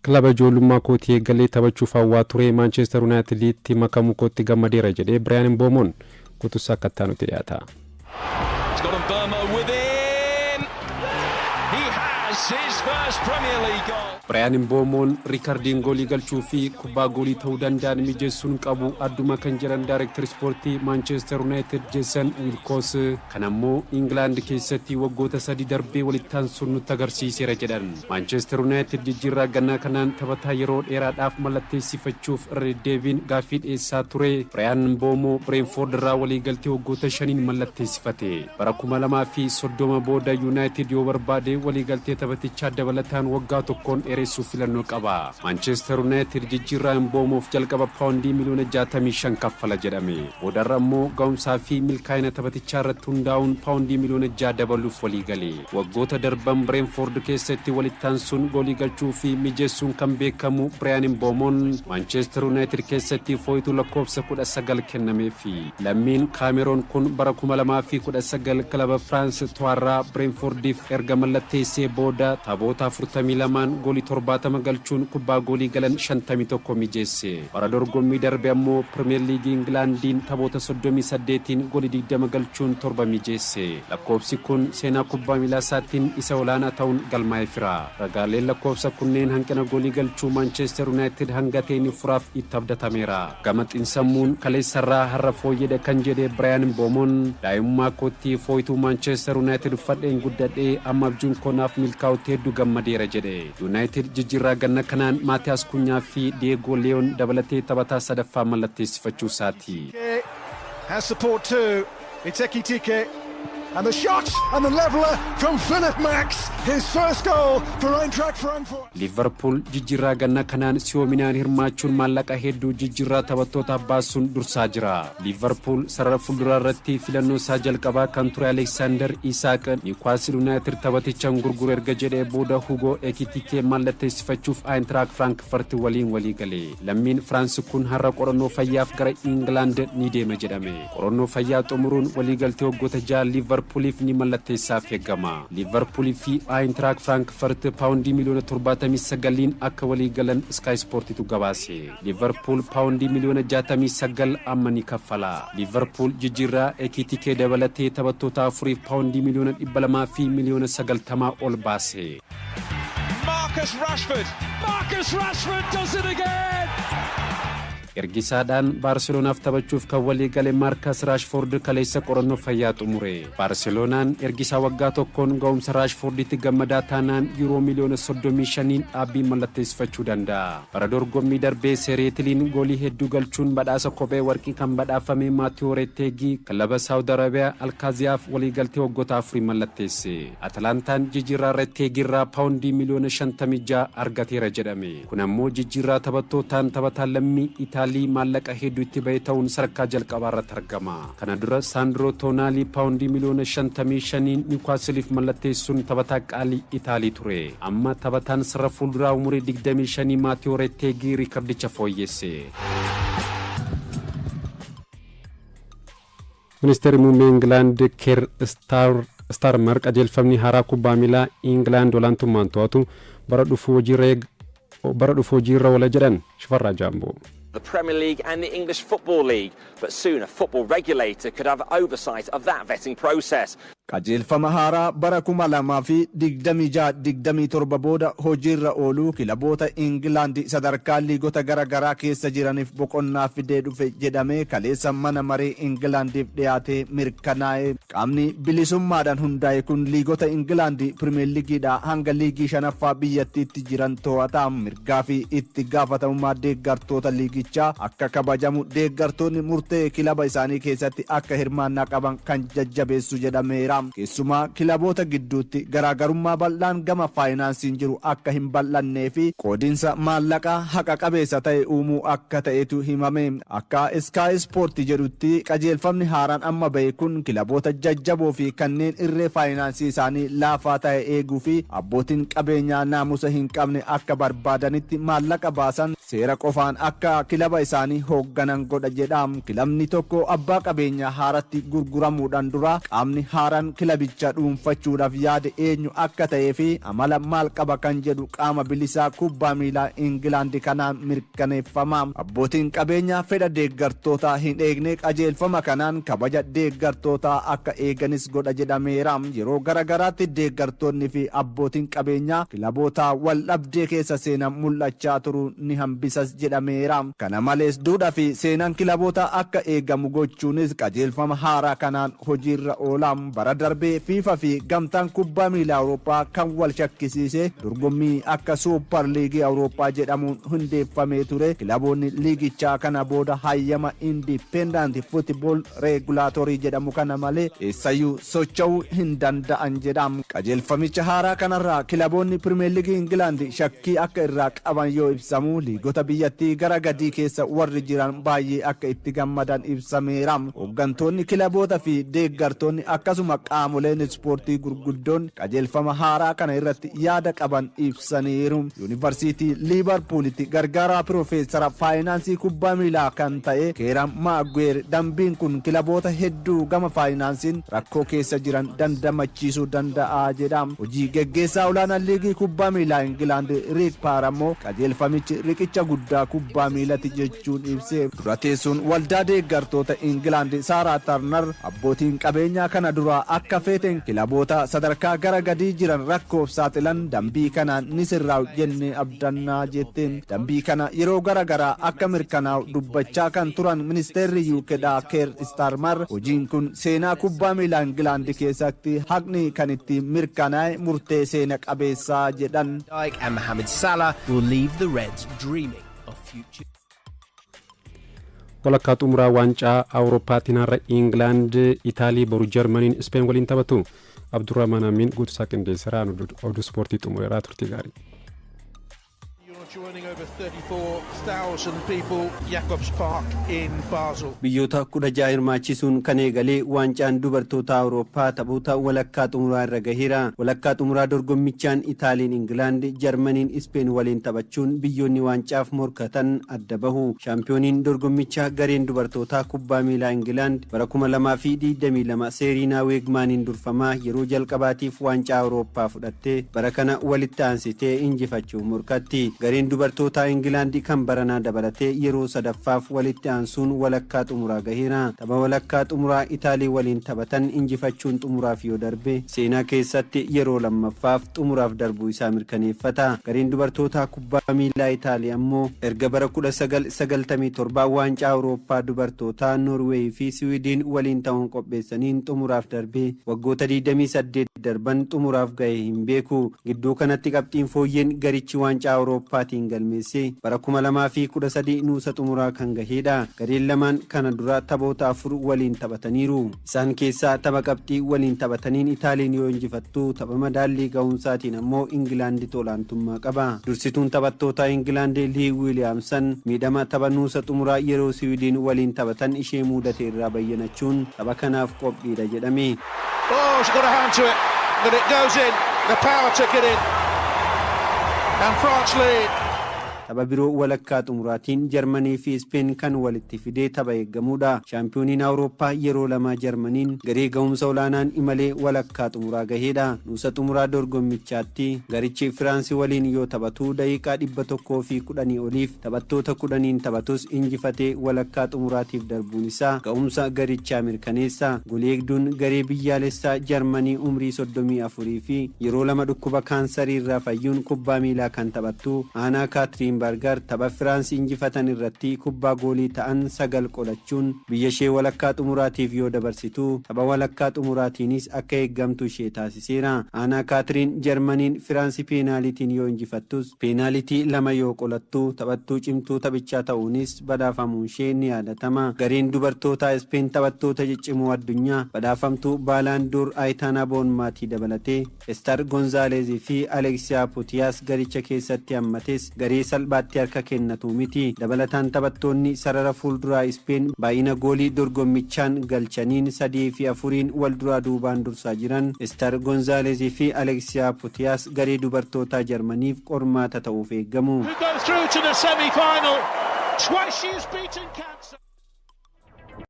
Kilaba ijoollummaa kootii eegalee taphachuuf hawwaa ture Maanchestar Yuunaayiteditti makamuu kootti gammadeera jedhee Biriyaan Mboomoon kutusaa akka nutti dhiyaata. He's got Mbeumo with him. He has his first Premier League goal. Biriyaan Mboomoon riikardiin goolii galchuu fi kubbaa goolii ta'uu danda'an mijeessuun qabu adduma kan jedhan daayireektar ispoortii Maanchestar Yuunaayitid Jeesan Wiilkoos, kan ammoo Ingilaand keessatti waggoota 3 darbee walitti aansuun nutti agarsiiseera jedhan. Maanchestar Yuunaayitid jijjiirraa gannaa kanaan taphataa yeroo dheeraadhaaf mallatteessifachuuf irra deddeebiin gaaffii dhiyeessaa ture Biriyaan Mboomoo Bireenfoord irraa waliigaltee waggoota 5n mallatteessifate. Bara 2030 booda Yuunaayitid yoo barbaade waliigaltee taphatichaa dabalataan waggaa tokkoon dheeressuuf filannoo qaba. Maanchestar Yuunaayitid jijjiirraa Mboomoof jalqaba paawundii miliyoona 65 kaffala jedhame. Boodarra immoo ga'umsaa fi milkaa'ina taphatichaa irratti hundaa'uun paawundii miliyoona 6 dabaluuf walii gale. Waggoota darban Bireenfoord keessatti walitti aansuun goolii galchuu fi mijeessuun kan beekamu Biriyaan Mboomoon Maanchestar Yuunaayitid keessatti fooyituu lakkoofsa 19 kennameefi. Lammiin Kaameroon kun bara 2019 kilaba Firaans To'arraa Bireenfoordiif erga mallatteessee booda taphoota 42n goolii 70 galchuun kubbaa goolii galan 51 mijeesse. Bara dorgommii darbe ammoo Pirimeer Liigii Ingilaandiin taphoota 38n goolii 20 galchuun 7 mijeesse. Lakkoofsi kun seenaa kubbaa miilaa isaatiin isa olaanaa ta'uun galmaa'eefira. Ragaaleen lakkoofsa kunneen hanqina goolii galchuu Maanchestar Yuunaayitid hanga ta'e ni furaaf itti abdatameera. Gama xiinsammuun kaleessarraa har'a fooyyedha kan jedhe Biriyaan Mboomoon, daa'imummaa kootti fooyituu Maanchestar Yuunaayitid uffadheen guddadhee, amma abjuun koo naaf milkaa'utti hedduu gammadeera jedhe. Yuunaayitid jijjiirraa ganna kanaan Maatiyaas Kunyaa fi Diyeegoo Leeyoon dabalatee taphataa sadaffaa mallatteessifachuu isaati. Has support too. It's Ekitike. And the shot and the leveller from Philip Max. His first goal for Eintracht Frankfurt. Liverpool jijjiirraa ganna kanaan si'oominaan hirmaachuun maallaqa hedduu jijjiirraa taphattootaaf baasuun dursaa jira. Liverpool sarara fuulduraa irratti filannoo isaa jalqabaa kan ture Aleksaandar Isaaq Niwukaastil Yuunaayitid taphatichaan gurguru erga jedhee booda Hugo Ekitike mallatteessifachuuf Eintracht Frankfurt waliin walii gale. Lammiin Firaans kun har'a qorannoo fayyaaf gara Ingilaand ni deema jedhame. Qorannoo fayyaa xumuruun waliigaltee waggoota 6 Liverpooliif ni mallatteessaaf eegama. Liverpoolii fi Eintracht Frankfurt paawundii miliyoona 79n akka walii galan Sky Sportitu gabaase. Liverpool paawundii miliyoona 69 amma ni kaffala. Liverpool jijjiirraa Ekitikee dabalatee taphattoota afuriif paawundii miliyoona 200 fi miliyoona 90 ol baase. Marcus Rashford. Marcus Rashford does it again. Ergisaadhaan Baarseloonaaf taphachuuf kan walii gale Maarkas Raashfoord kaleessa qorannoo fayyaa xumure. Baarseloonaan ergisaa waggaa tokkoon ga'umsa Raashfoorditti gammadaa taanaan yuuroo miliyoona 35n dhaabbii mallatteessifachuu danda'a. Bara dorgommii darbee Seereetiliin goolii hedduu galchuun badhaasa kophee warqii kan badhaafame Maatiyoo Reteegii kilaba Saawud Arabiyaa Alkaaziyaaf waliigaltee waggoota afurii mallatteesse. Atalantaan jijjiirraa Reteegiirraa paawundii miliyoona 56 argateera jedhame. Kun ammoo jijjiirraa taphattootaan taphataa lammii Itaalii maallaqa hedduu itti bahe ta'uun sadarkaa jalqabaa irratti argama. Kana dura Saandroo Toonaalii paawundii miliyoona 55n Niwukaasiliif mallatteessuun taphataa qaalii Itaalii ture. Amma taphataan sarara fuulduraa umurii 25 Maatiyoo Reteegii riikardicha fooyyesse. Ministeerri muummee Ingilaand Keer Staarmar qajeelfamni haaraa kubbaa miilaa Ingilaand olaantummaan to'atu bara dhufu hojiirra oola jedhan. Shifarraa Jaamboo. The Premier League and the English Football League, but soon a football regulator could have oversight of that vetting process. Qajeelfama haaraa bara 2026-27 booda hojiirra ooluu kilaboota Ingilaandi sadarkaa liigota gara garaa keessa jiraniif boqonnaa fidee dhufe jedhamee kaleessa mana maree Ingilaandiif dhiyaatee mirkanaa'e. Qaamni bilisummaadhaan hundaa'e kun liigota Ingilaandi Pirimeer Liigiidhaa hanga liigii shanaffaa biyyattiitti jiran to'ata. Mirgaa fi itti gaafatamummaa deeggartoota liigichaa akka kabajamu, deeggartoonni murtee kilaba isaanii keessatti akka hirmaannaa qaban kan jajjabeessu jedhameera. Keessumaa kilaboota gidduutti garaagarummaa bal'aan gama faayinaansiin jiru akka hin bal'annee fi qoodinsa maallaqaa haqa qabeessa ta'e uumuu akka ta'etu himame. Akka Sky Sport jedhutti, qajeelfamni haaraan amma bahe kun kilaboota jajjaboo fi kanneen irree faayinaansii isaanii laafaa ta'e eeguu fi abbootiin qabeenyaa naamusa hin qabne akka barbaadanitti maallaqa baasan Seera qofaan akka kilaba isaanii hoogganan godha jedha. Kilabni tokko abbaa qabeenyaa haaratti gurguramuudhaan dura qaamni haaraan kilabicha dhuunfachuudhaaf yaade eenyu akka ta'ee fi amala maal qaba kan jedhu qaama bilisaa kubbaa miilaa Ingilaandi kanaan mirkaneeffama. Abbootiin qabeenyaa fedha deeggartootaa hin eegne qajeelfama kanaan kabaja deeggartootaa akka eeganis godha jedhameera. Yeroo gara garaatti deeggartoonni fi abbootiin qabeenyaa kilaboota wal dhabdee keessa seenan mul'achaa turuu ni hambisas jedhameera. Kana malees, duudhaa fi seenaan kilaboota akka eegamu gochuunis qajeelfama haaraa kanaan hojiirra oola. Bara darbee FIFA fi Gamtaan Kubbaa Miilaa Awurooppaa kan wal shakkisiise dorgommii akka Suuppar Liigii Awurooppaa jedhamuun hundeeffamee ture. Kilaboonni liigichaa kana booda hayyama Independent Football Regulatory jedhamu kana malee eessayyuu socho'uu hin danda'an jedha. Qajeelfamicha haaraa kanarraa kilaboonni Pirimeer Liigii Ingilaand shakkii akka irraa qaban yoo ibsamu, liigota biyyattii gara gadii keessa warri jiran baay'ee akka itti gammadan ibsameera. Hooggantoonni kilaboota fi deeggartoonni, akkasuma qaamoleen ispoortii gurguddoon qajeelfama haaraa kana irratti yaada qaban ibsaniiru. Yuunivarsiitii Liivarpuulitti gargaaraa piroofeesara faayinaansii kubbaa miilaa kan ta'e Keeran Maaguweer, dambiin kun kilaboota hedduu gama faayinaansiin rakkoo keessa jiran dandamachiisuu danda'a jedha. Hojii geggeessaa olaanaan Liigii Kubbaa Miilaa Ingilaand Riik Paar ammoo qajeelfamichi riqicha guddaa kubbaa miilati jechuun ibse. Dura teessuun Waldaa Deeggartoota Ingilaand Saaraa Tarnar, abbootiin qabeenyaa kana dura akka feeten kilaboota sadarkaa gara gadii jiran rakkoof saaxilan dambii kanaan ni sirraa'u jennee abdannaa jette. Dambii kana yeroo gara garaa akka mirkanaa'u dubbachaa kan turan ministeerri UKdhaa Keer Starmer, hojiin kun seenaa kubbaa miilaa Ingilaand keessatti haqni kan itti mirkanaa'e murtee seena qabeessaa jedhan. Dijk and Mohamed Salah will leave the Reds dreaming of future. Walakkaa xumuraa Waancaa Awurooppaatiin har'a Ingilaand Itaalii, boru Jarmaniin Ispeen waliin taphatu. Abdurrahman Amin guutusaa qindeesseera. Oduu ispoortii xumureeraa, turtii gaarii. Joining over 34,000 people, Jacobs Park in Basel. Biyyoota 16 hirmaachisuun kan eegalee Waancaan Dubartoota Awurooppaa taphoota walakkaa xumuraa irra gaheera. Walakkaa xumuraa dorgommichaan Itaaliin Ingilaand, Jarmaniin Ispeen waliin taphachuun biyyoonni waancaaf morkatan adda bahu. Shaampiyooniin dorgommichaa gareen dubartootaa kubbaa miilaa Ingilaand bara 2022 Seeriinaa Weegmaaniin durfamaa yeroo jalqabaatiif Waancaa Awurooppaa fudhattee bara kana walitti aansitee injifachuuf morkatti. Gareen dubartootaa Ingilaand kan baranaa dabalatee yeroo sadaffaaf walitti aansuun walakkaa xumuraa gaheera. Tapha walakkaa xumuraa Itaalii waliin taphatan injifachuun xumuraaf yoo darbe, seenaa keessatti yeroo lammaffaaf xumuraaf darbuu isaa mirkaneeffata. Gareen dubartootaa kubbaa miilaa Itaalii ammoo erga bara 1997 Waancaa Awurooppaa dubartootaa Noorweey fi Siwiidin waliin ta'uun qopheessaniin xumuraaf darbee waggoota 28 darban xumuraaf gahee hin beeku. Gidduu kanatti qabxiin fooyyeen garichi Waancaa Awurooppaatiin galmeesse bara 2013 nuusa xumuraa kan gaheedha. Gareen lamaan kana dura taphoota afur waliin taphataniiru. Isaan keessaa tapha qabxii waliin taphataniin Itaaliin yoo injifattu, tapha madaallii ga'umsaatiin ammoo Ingilaanditu olaantummaa qaba. Dursituun taphattoota Ingilaand Lii Wiiliyaamsan miidhama tapha nuusa xumuraa yeroo Siwiidin waliin taphatan ishee mudate irraa bayyanachuun tapha kanaaf qophiidha jedhame. Oh, she's got a hand to it, but it goes in. The power took it in. And France lead. Tapha biroo walakkaa xumuraatiin Jarmanii fi Ispeen kan walitti fidee tapha eeggamuudha. Shaampiyooniin Awurooppaa yeroo lama Jarmaniin garee ga'umsa olaanaan imalee walakkaa xumuraa gaheedha. Nuusa xumuraa dorgommichaatti garichi Firaansii waliin yoo taphatu, daqiiqaa 110 oliif taphattoota 10n taphatus injifatee walakkaa xumuraatiif darbuun isaa ga'umsa garichaa mirkaneessa. Golee eegduun garee biyyaalessaa Jarmanii umrii 34 fi yeroo lama dhukkuba kaansarii irraa fayyuun kubbaa miilaa kan taphattu Aanaa Kaatiriin Bargar tapha Firaansii injifatan irratti kubbaa goolii ta'an sagal qolachuun biyya ishee walakkaa xumuraatiif yoo dabarsitu, tapha walakkaa xumuraatiinis akka eeggamtu ishee taasiseera. Aanaa Kaatiriin Jarmaniin Firaansii peenaalitiin yoo injifattus peenaalitii lama yoo qolattu taphattuu cimtuu taphichaa ta'uunis badhaafamuun ishee ni yaadatama. Gareen dubartootaa Ispeen taphattoota ciccimoo addunyaa badhaafamtuu Baalaandoor Ayitaanaa Boonmaatii dabalatee Estar Gonzaaleezii fi Aleksiyaa Putiyaas garicha keessatti hammates garee salphaa Salphaatti harka kennatu miti. Dabalataan, taphattoonni sarara fuulduraa Ispeen baay'ina goolii dorgommichaan galchaniin sadii fi afuriin wal duraa duubaan dursaa jiran, Ester Gonzaalezii fi Aleksiyaa Putiyaas, garee dubartootaa Jarmaniif qormaata ta'uuf eeggamu. Who go through to the semi-final. Twice she has beaten cancer.